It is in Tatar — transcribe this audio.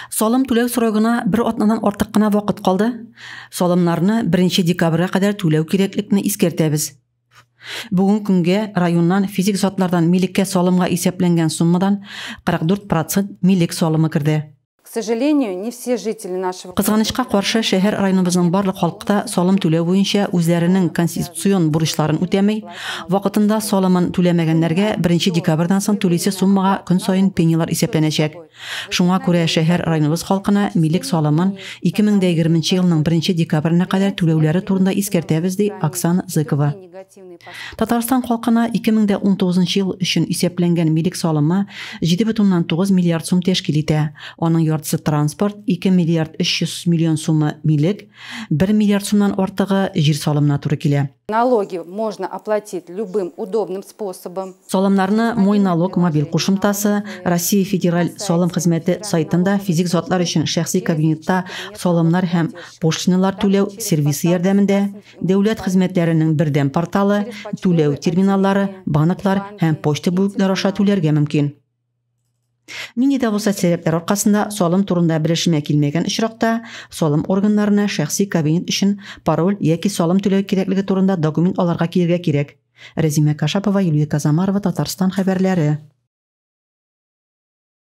Салым түләү срогына бер атнадан артык кына вакыт калды. Салымнарны 1 декабрьгә кадәр түләү кирәклекне искәртәбез. Бүгенге көнгә районнан физик затлардан милеккә салымга исәпләнгән суммадан 44 процент милек салымы керде. К сожалению, не все жители нашего Кызганычка каршы, шәһәр районыбызның барлык халкы да салым түләү буенча үзләренең конституцион бурычларын үтәми. Вакытында салымын түләмәгәннәргә 1 декабрьдән соң түлисе суммага көн саен пенялар исәпләнәчәк. Шуңа күрә шәһәр районыбыз халкына милек салымын 2020 елның 1 декабренә кадәр түләүләре турында искәртәбез, ди Оксана Зыкова. Татарстан халкына 2019 ел өчен исәпләнгән милек салымы 7,9 миллиард сум тәшкил итә. Аның яртысы транспорт, 2 миллиард 300 миллион сумы милек, 1 миллиард сумнан артыгы җир салымына туры килә. Налоги можно оплатить любым удобным способом. Салымнарны Мой налог мобиль кушымтасы, Россия Федераль салым хезмәте сайтында физик затлар өчен шәхси кабинетта салымнар һәм пошлиналар түләү сервисы ярдәмендә, дәүләт хезмәтләренең бердәм порталы, түләү терминаллары, банклар һәм почта бүлекләре аша түләргә мөмкин. Нинди дә булса сәбәпләр аркасында салым турында белешмә килмәгән очракта, салым органнарына шәхси кабинет өчен пароль яки салым түләү кирәклеге турында документ алырга килергә кирәк. Рәзимә Кашапова, Юлия Казамарова, Татарстан хәбәрләре.